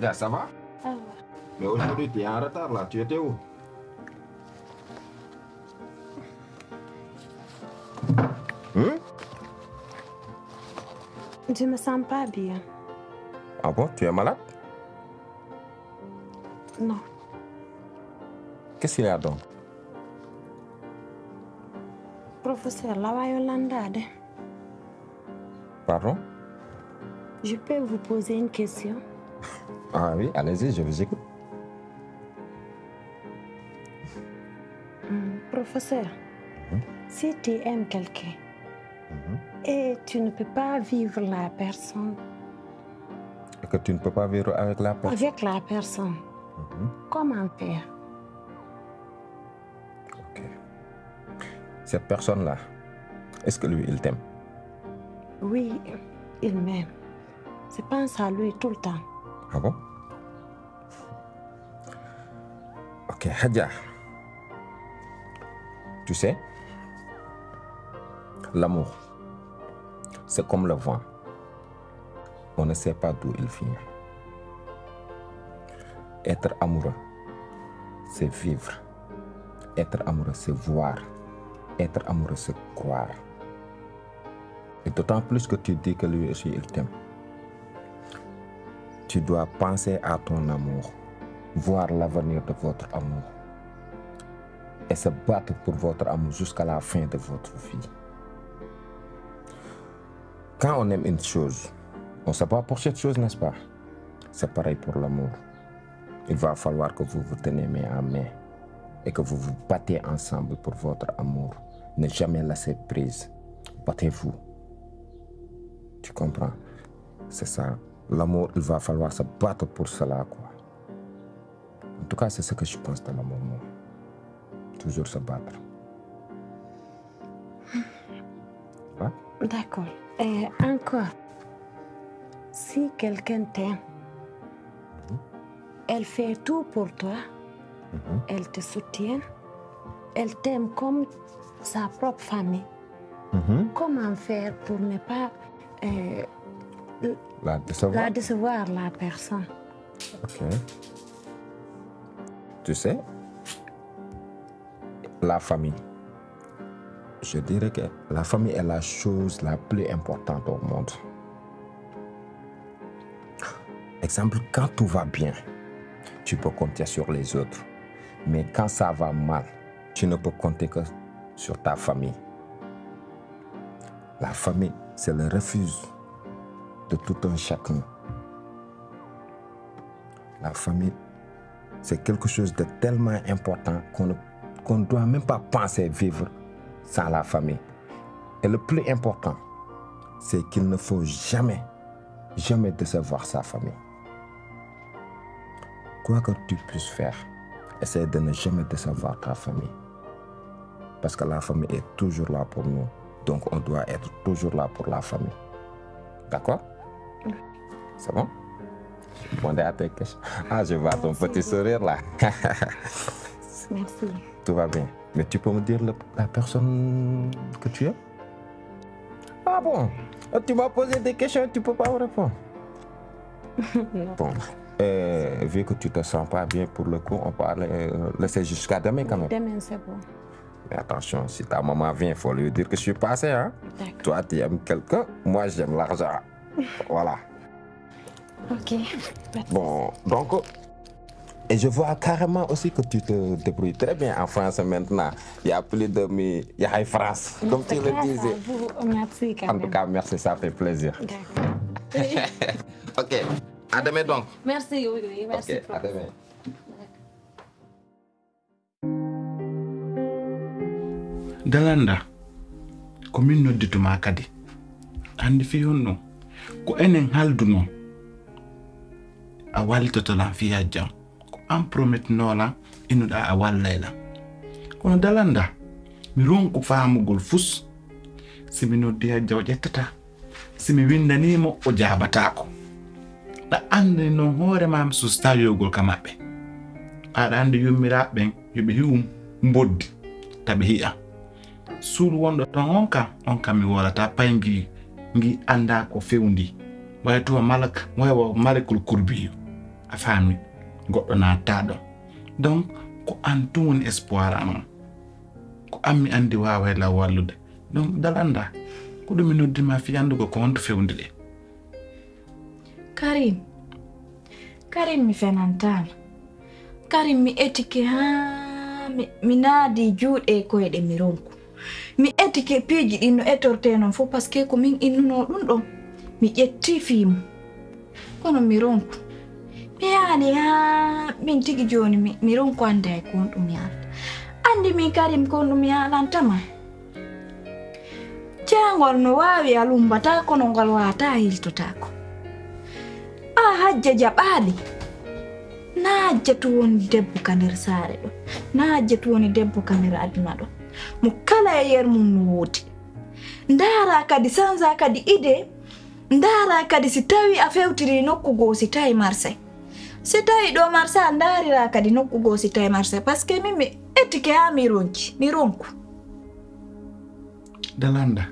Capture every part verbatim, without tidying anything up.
Ah, ça va? Ah, mais aujourd'hui, tu es en retard là. Tu étais où? Hmm? Je me sens pas bien. Ah bon, tu es malade? Non. Qu'est-ce qu'il y a donc? Professeur, lawa yo landaade. Pardon? Je peux vous poser une question? Ah oui, allez-y, je vous écoute. Hmm, professeur, mhm, si tu aimes quelqu'un, mhm, et tu ne peux pas vivre la personne, et que tu ne peux pas vivre avec la personne, avec la personne, mhm, comment faire? Ok. Cette personne-là, est-ce que lui, il t'aime? Oui, il m'aime. Je pense à lui tout le temps. Ah bon? Ok, Hadja. Tu sais, l'amour, c'est comme le vent. On ne sait pas d'où il vient. Être amoureux, c'est vivre. Être amoureux, c'est voir. Être amoureux, c'est croire. Et d'autant plus que tu dis que lui aussi, il t'aime. Tu dois penser à ton amour, voir l'avenir de votre amour et se battre pour votre amour jusqu'à la fin de votre vie. Quand on aime une chose, on se bat pour cette chose, n'est-ce pas? C'est pareil pour l'amour. Il va falloir que vous vous tenez main en main et que vous vous battez ensemble pour votre amour. Ne jamais lâcher prise. Battez-vous. Tu comprends? C'est ça. L'amour, il va falloir se battre pour cela, quoi. En tout cas, c'est ce que je pense de l'amour, moi. Toujours se battre. Hein? D'accord. Et encore, si quelqu'un t'aime, mhm, elle fait tout pour toi, mhm, elle te soutient, elle t'aime comme sa propre famille. Mhm. Comment faire pour ne pas, euh, la décevoir? La décevoir, la personne? Ok. Tu sais, la famille. Je dirais que la famille est la chose la plus importante au monde. Exemple, quand tout va bien, tu peux compter sur les autres. Mais quand ça va mal, tu ne peux compter que sur ta famille. La famille, c'est le refuge de tout un chacun. La famille, c'est quelque chose de tellement important qu'on ne, qu'on ne doit même pas penser vivre sans la famille. Et le plus important, c'est qu'il ne faut jamais, jamais décevoir sa famille. Quoi que tu puisses faire, essaie de ne jamais décevoir ta famille. Parce que la famille est toujours là pour nous. Donc, on doit être toujours là pour la famille. D'accord? Oui. C'est bon? Répondez à tes questions. Ah, je vois ton petit sourire là. Merci. Tout va bien. Mais tu peux me dire le, la personne que tu es? Ah bon? Tu m'as posé des questions, tu peux pas me répondre. Non. Bon, euh, vu que tu te sens pas bien pour le coup, on peut aller, euh, laisser jusqu'à demain quand même. Demain, c'est bon. Mais attention, si ta maman vient, faut lui dire que je suis passé, hein. D'accord. Toi, tu aimes quelqu'un, moi, j'aime l'argent. Voilà. Ok. Bon, donc, et je vois carrément aussi que tu te débrouilles très bien en français maintenant. Il y a plus de mi, il y a France, comme tu le disais. Merci quand même. En tout cas, merci, ça fait plaisir. D'accord. Ok. À demain donc. Merci, oui, oui, merci. Ok, à demain. Dalanda, ko min nodditumaa kadi. Anndi fii honɗun? Ko enen haldunoo. A wallitoto lan fii Hajja on. Ko an prometinoo lan innuɗaa a wallay lan. Kono Dalanda, mi ronku faamugol fus. Si mi noddii Hajja o ƴettataa. Si mi winndanii mo, o jaabataako. Ɗa anndi non hoore maa mi sustataa yowgol ka maɓɓe. Aɗa anndi yummiraaɓe ɓen yo ɓe hi'u mboddi, ta ɓe hi'a. Suudu wonɗo ton on kan, on kan mi woolataa pay ngii, ngii anndaa ko fewndii. Way tuwa malak, way wa malakul kurbiyu. A faami? Goɗɗo naatataa ɗon. Donc, ko an tun woni espoir an on. Ko an mi anndi waaway lan wallude. Donc, Dalanda, ko ɗum mi noddi ma fii anndugo ko honto fewndi ɗe. Karim, Karim, mi fenantaama. Karim, mi etike haa mi, mi naadii juuɗe e koyɗe mi ronku. Mi etike piiji ɗin no etortee non fof, parce que ko min innunoo ɗum ɗon. Mi ƴettii fii mum. Kono mi ronku. Mi yaali haa min tigi jooni mi, mi ronku annde hay ko honɗum mi haalata. Anndi min Karim ko honɗum mi haalanta ma. Jangol no waawi a lumbataa, kono ngal waawataa hiltotaako. Aa hajja jaɓaali. Na hajja tun woni debbo ka nder saare ɗo. Na hajja tun woni debbo ka nder aduna ɗo. Mo kala e yer mum no woodi. Ndaara kadi, sanza kadi idée. Ndaara kadi si tawi a fewtiri nokku goo si tawi Marseille. Si tawi ɗo Marseille a ndaarira kadi nokku goo si tawi Marseille. Parce que min mi etike haa mi ronki, mi ronku. Dalanda,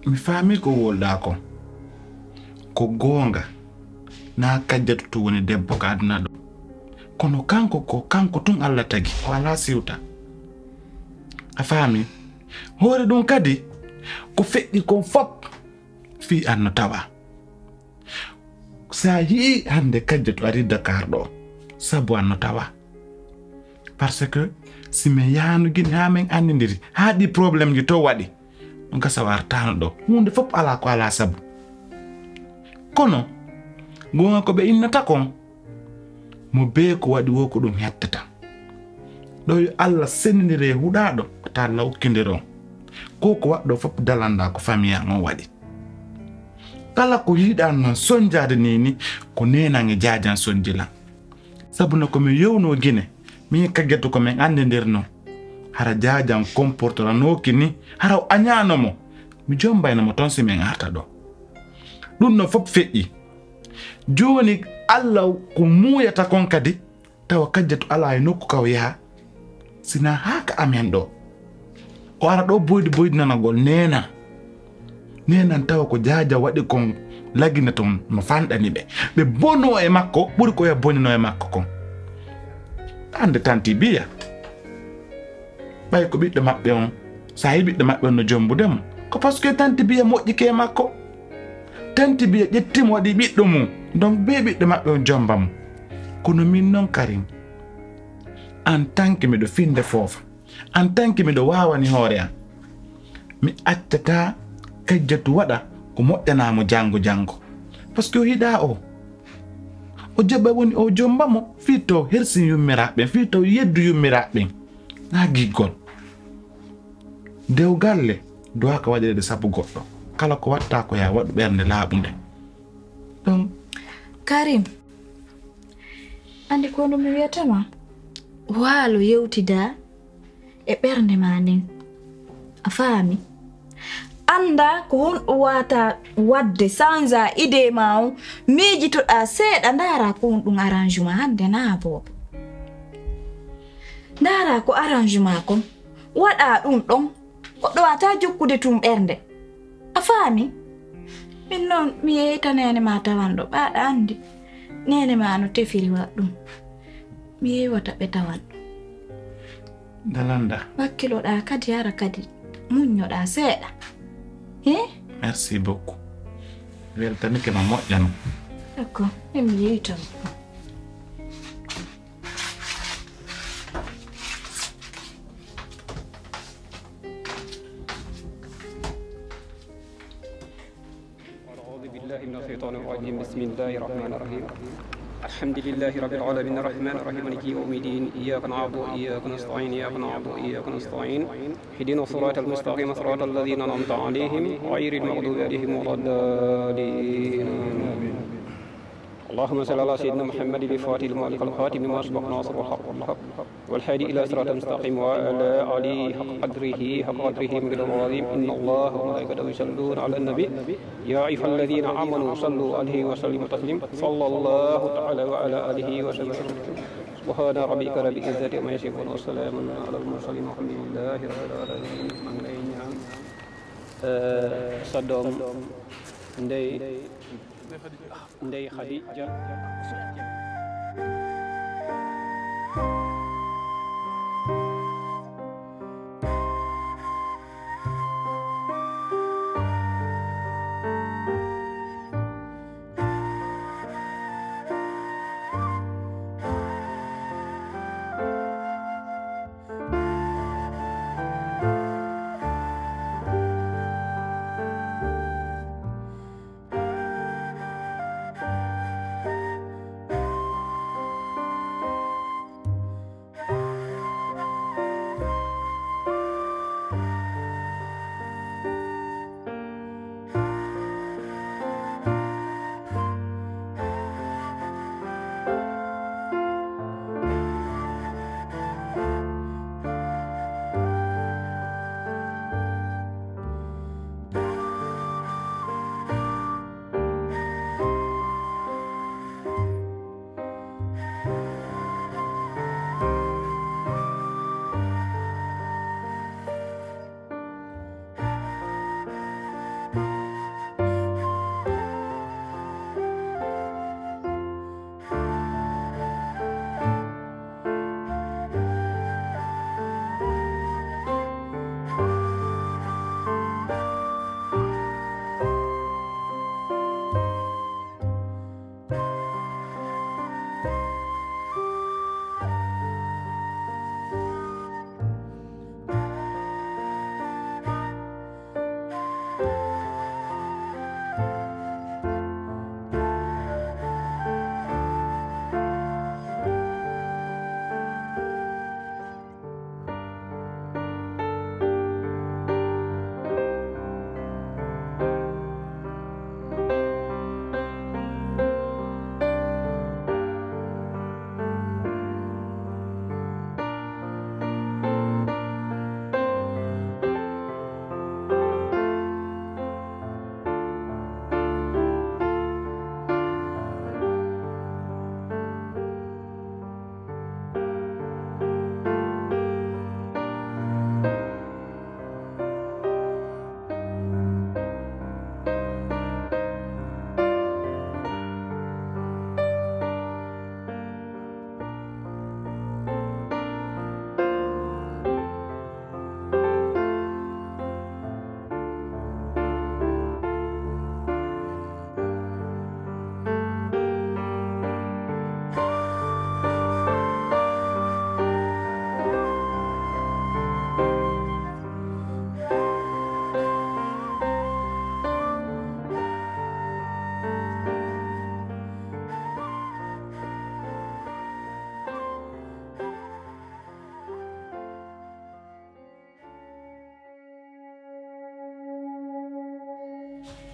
mi faami ko wolɗaa kon. Ko goonga, na Kajjatu tun woni debbo ka aduna ɗo. Kono kanko ko, kanko tun Alla tagi, o alaa siwta. A faami? Hoore ɗun kadi, ko feƴƴi kon fow fii an no tawaa. Si a yi'ii hannde Kajjatu arii Dakar ɗoo, sabu an no tawaa. Parce que si men yahaano Gine haa men anndindiri, haa ɗii problème ji tun waɗi, no gasa o artaano ɗoo. Huunde fow alaa ko alaa sabu. Kono, goonga ko ɓe innata kon, mo bee ko waɗi woo ko ɗum hettata. Ɗoo yo Alla senndindir e huɗaaɗo, ɓe taa lawkindir on. Ko ko waɗɗoo fow Dalanda ko famiyaa on waɗi. Kala ko yiɗaa non sonjaade nii ni, ko neenan e jaajan sonji lan. Sabu no ko mi yewnoo Gine, min e Kajjatu ko min anndindirnoo. Hara jaajan komportoranooki ni, hara o añaano mo. Mi jombayno mo ton si min arta ɗoo. Ɗum no fow feƴƴi. Jooni Alla ko muuyata kon kadi, tawa Kajjatu alaa e nokku ka o yaha, sinaa haa ka amen ɗoo. O ara ɗoo boydi boydinanagol neenan. Neenan tawa ko jaajan waɗi kon lagina ton no fanɗani ɓe. Ɓe bonoo e makko ɓuri ko ɓe boninoo e makko kon. Hannde tanti Biya. Ɓay ko ɓiɗɗo maɓɓe on, so a yi'ii ɓiɗɗo maɓɓe on no jombude mo, ko parce que tanti Biya moƴƴike e makko. Tanti Biya ƴetti mo waɗi ɓiɗɗo mum, donc bee ɓiɗɗo maɓɓe on jomba mo. Kono min non Karim, en tant que miɗo finde foofa, en tant que miɗo waawani hoore an, mi accataa Kajjatu waɗa ko moƴƴanaa mo janngo janngo. Parce que o yiɗaa o. O jaɓa woni o jomba mo fii to hersin yummiraaɓe ɓen, fii to yeddu yummiraaɓe ɓen. Naa giggol. Dewgalle duwaaka waɗireede sabu goɗɗo. Kala ko waɗtaa ko yaa waɗu ɓernde laaɓunde. Ɗum. Karim, anndi ko ɗum mi wi'ata ma? Waalo yewtidaa e ɓernde maa nden. A faami? Anndaa ko honɗum waawataa waɗde, sanza idée maa on, miijitoɗaa seeɗa, ndaaraa ko honɗum arrangement hannde naa boobo. Ndaaraa ko arrangement kon, waɗaa ɗum ɗon, goɗɗo waawataa jokkude tun ɓernde. A faami? Min non, mi yeeyta neene maa tawan ɗo, ɓaaɗa anndi. Neene maa no tefiri waɗ ɗum. Mi yeewata ɓe tawan ɗo. Dalanda. Wakkiloɗaa kadi, hara kadi muññoɗaa seeɗa. He? Merci beaucoup. Weltanike ma moƴƴa non. D'accord, min mi yeeytan. أعوذ بالله من الشيطان الرجيم. بسم الله الرحمن الرحيم. الحمد لله رب العالمين. الرحمن الرحيم. مالك يوم الدين. إياك نعبد وإياك نستعين. إياك نعبد وإياك نستعين. اهدنا الصراط المستقيم. صراط الذين أنعمت عليهم. غير المغضوب عليهم ولا الضالين. آمين. اللهم صل على سيدنا محمد الفاتح لما أغلق والخاتم لما سبق ناصر الحق بالحق والهادي إلى صراط المستقيم وعلى آله حق قدره، حق قدره ومقداره العظيم. إن الله وملائكته يصلون على النبي. يا أيها الذين آمنوا صلوا عليه وسلموا تسليما. صلى الله تعالى وعلى آله وصحبه وسلم. سبحان ربك رب العزة عما يصفون وسلام على المرسلين والحمد لله رب العالمين. Maa ngi lay ñaan, eh, sa doom ndey Ndey Khadija.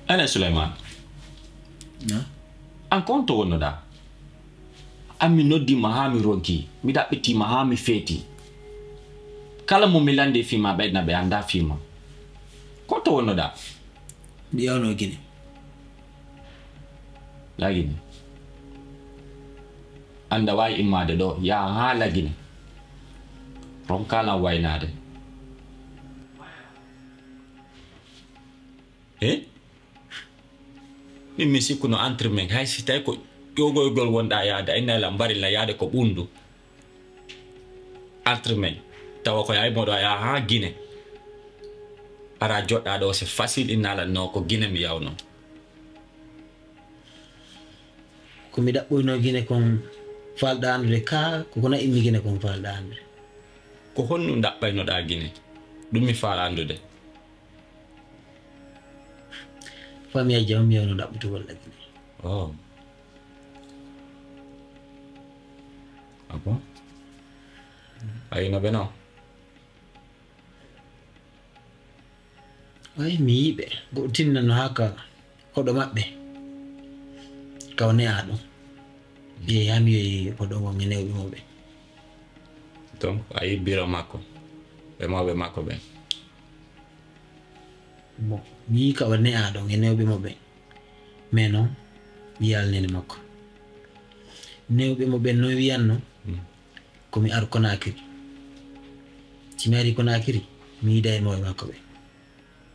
Enen Suleymaan, an ko honto wonnoɗaa? An mi noddii ma haa mi ronkii, mi ɗaɓɓitii ma haa mi feetii. Kala mo mi lanndii fii maa ɓen na ɓe anndaa fii maa. Ko honto wonnoɗaa? Mi yawnoo Gine. Lagine. Annda waawi immaade ɗoo, yaha haa Lagine. Ronkaa lan waynaade. He? Min mi sikkuno entre men, hay si tawi ko ƴoogoygol wonɗaa yaade, a innay lan mbarin lan yaade ko ɓunndu. Entre men, tawa ko yaay moɗo a yaha haa Gine. Ara joɗɗaa ɗoo, c'est facile, inna lan no ko Gine mi yawnoo. Ko mi ɗaɓɓoynoo Gine kon faalɗaa anndude kaa, ko ko naɓi mi Gine kon faalɗaa anndude? Ko honɗun ɗaɓɓaynoɗaa Gine? Ɗun mi faalaa anndude. Famiya jam mi yawno ɗaɓɓutugol la Gine. Oh. Ah bon? A yi'ii no ɓe non? Ay, mi yi'i ɓe. Go'o tinna no haa ka hoɗo maɓɓe. Ka o ne'aa ɗon. Ɓe haa mi yi'i hoɗo ngon e newɓe mo ɓen. Donc, a yi'i biro makko, e mawɓe makko ɓen? Bon, mi yi'i ka o ne'aa ɗon e newɓe mo ɓen. Mais non, mi yaalnani makko. Newɓe mo ɓen non wi'anno, hmm, ko mi aru Konaakiri. Si mi arii Konaakiri, mi yiiday e mawɓe makko ɓen.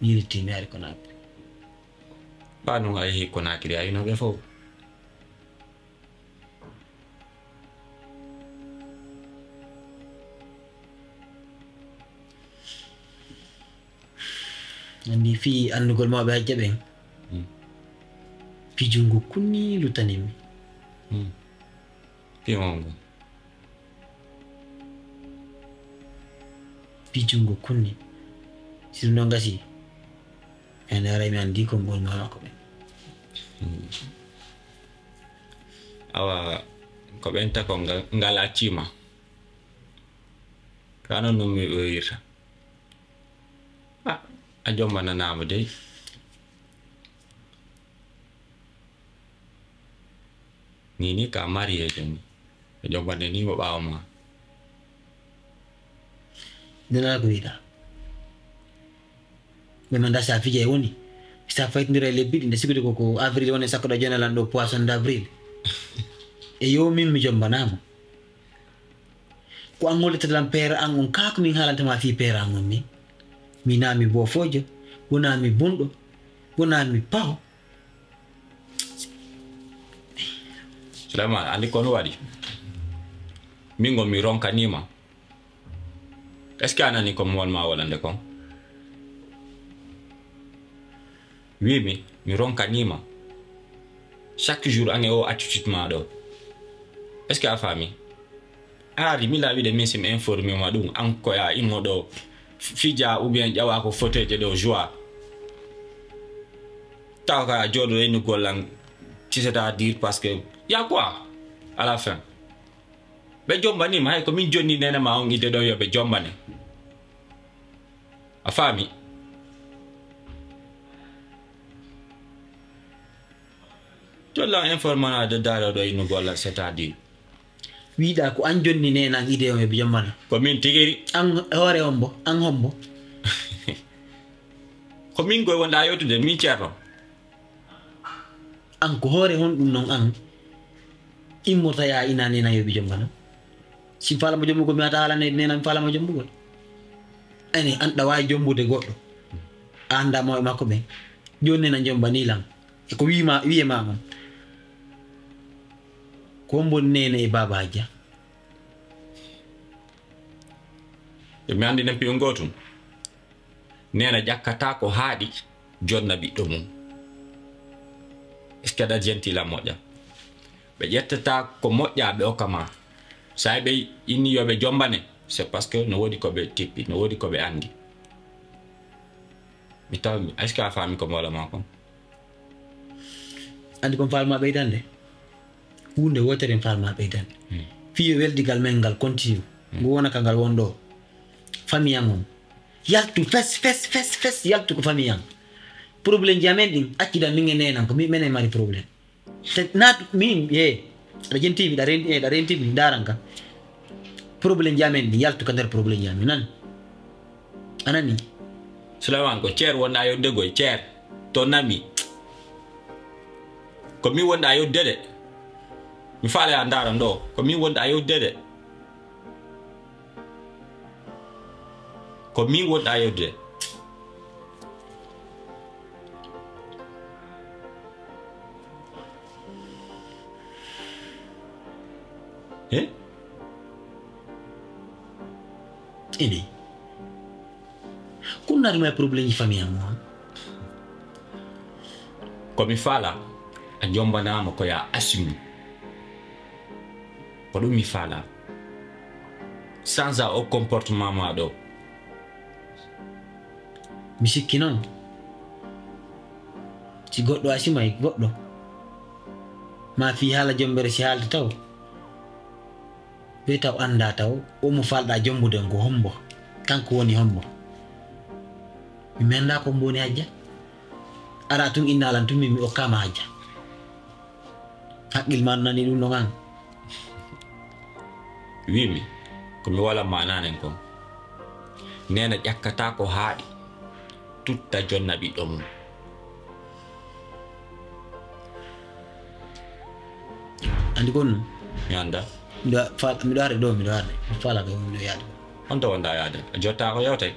Mi yiltii, mi ari Konaakiri. Faa non a yehi Konaakiri, a yino ɓe fow. Anndi fii anndugol mawɓe hajja ɓen. Hmm. Fii junngo kunni luttani mi. Hmm. Fii hongo? Fii junngo kunni. Si ɗum ɗon gasi, mi anndaa haray mi anndi ko mi ɓuri maa makko ɓen. Hmm. Awa, ko ɓen takol ngal, ngal accii ma. Kaa non non mi ɓoyirta. Ah, a jombananaama dey. Nii nii ka marié joni. A jombane nii mo ɓaawo ma. Nde nana ko wiɗa. Ɓe manda sa fija e woni. Sa faytindira e lebbi ɗi, nde sigude ko, ko avril woni, sakko ɗo jonalan ɗo poisson d'avril. E yo min mi jombanaama. Ko an hollitata lan peere an on, kaa ko min haalanta ma fii peere an on ni? Mi naa mi boofoojo, wonaa mi bunɗo, wonaa mi paho. Suleymaan, anndi ko mi waɗi? Min ngon mi ronkanii ma. Est-ce que a nanii ko mi won ma wolande kon? Wiimi, mi ronkanii ma. Chaque jour, an e o attitude ma ɗo. Est-ce que a faami? Aadi, mi laaɓi de min si mi informé ma ɗum, an ko ya immo ɗo f-, fija ou bien ƴawa ko fauteuil ɗo joie. Taw ka a jooɗo reynu gollan, c'est-à-dire parce que, y a quoi à la fin? Ɓe jombanii ma, hay ko min jonni nene ma on ide ɗo yo ɓe jombane. A faami? Jollan informana de daaro ɗo innu golla, c'est-à-dire? Wiɗa ko an jonni nenan idée on e jombana. Ko min tigiri. An hoore hombo, an hombo. Ko min koy wonɗa yewtude, min ceerno. An ko hoore honɗum non an immorta ya ina nenan yoɓi jombana? Si faalamo jombugol, mi wata haala ne-, nenan faalamo jombugol. Ani, an ɗa waawi jombude goɗɗo. A anndaa mawɓe makko ɓen. Jooni nenan jombanii lan. E ko wiima, wi'e ma on. Ko hombo neene e baaba hajja? E mi anndi nen piyon gootum. Neena ƴakkataa ko haaɗi, jonna ɓiɗɗo mum. Est-ce que aɗa gentil a moƴƴa? Ɓe ƴettataa ko moƴƴaa, ɓe okka ma. Sa ɓe inni yo ɓe jombane, c'est parce que no woodi ko ɓe tippi, no woodi ko ɓe anndi. Mi taw, est-ce que a faami ko mi wala ma kon? Anndi kon faalma ɓeydande? Huunde wootere en faalma ɓeydande. Hmm. Fii yo weldigal men ngal continue. Hmm. Ngu wona ka ngal won ɗo. Famille an on. Yaltu fes, fes, fes, fes, yaltu ko famille an. Problème ji amen ɗin, accidan min e nenan ko mi, menen mari problème. Te naatu, min, ye, aɗa jenti mi, ɗa renti, eh, ɗa renti mi, ndaran ka. Problème ji amen ɗin, yaltu ka nder problème ji amen, nan. A nani? Sulaiman, ko ceer wonɗa yodde goy, ceer. To nami. Ko min wonɗa yodde de. Mi faala ya ndaran ɗo. Ko min wonɗa yodde de. Ko min wonɗa yewtude. He? Ini. Kun naati ma e problème ji famille am, ha? Ko mi faala, a jombanaama ko ya assume. Ko ɗum mi faala. Change o comportement ma ɗo. Mi sikki non, si goɗɗo asimay goɗɗo, ma fii haala jombere si haalta taw, ɓe taw annda taw, o mo falɗa jombude on ko hombo, kanko woni hombo. Mi menda ko hombo woni hajja. Ara tun inna lan tun min mi okkama hajja. Haqqil ma no nani ɗum ɗon an? Wiimi, ko mi wala maananen kon. Neena ƴakkata ko haaɗi, tutta jonna ɓiɗɗo mum. Andi kon? Mi anda. Miɗo fa-, miɗo arde ɗo, miɗo arde. Mi fala ko miɗo yaade. Honto wonɗa yaade? A jotta ko yewtay?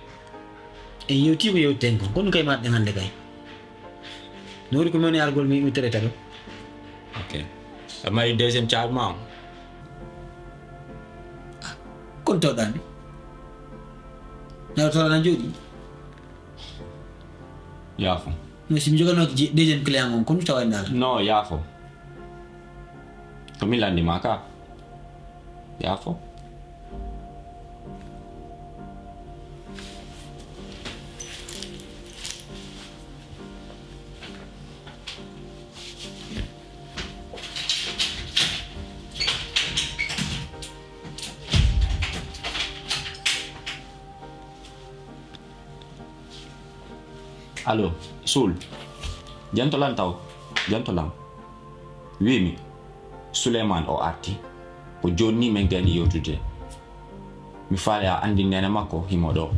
En yewti ko yewten kon. Kon kay maɗɗen hande kay. Noori ko mi woni argol mi, mi traité ɗo. Ok. A mari deuxième caabi ma on? Kon tawɗaa mi. Nawa tawɗaa na jooɗi. Yaafo. No, si mi joganooki je-, deuxième client on, kon taway nala. No, yaafo. Ko mi landi ma ka. Yaafo. Allo, Suul. Janto lan taw. Janto lan. Wiimi, Suleymaan o arti. Ko jooni ni men gayni yewtude. Mi faale a anndi neene makko himo ɗoo.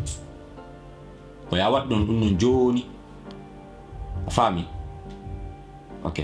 O yaa waɗ ɗon ɗum non jooni. A faami? Ok.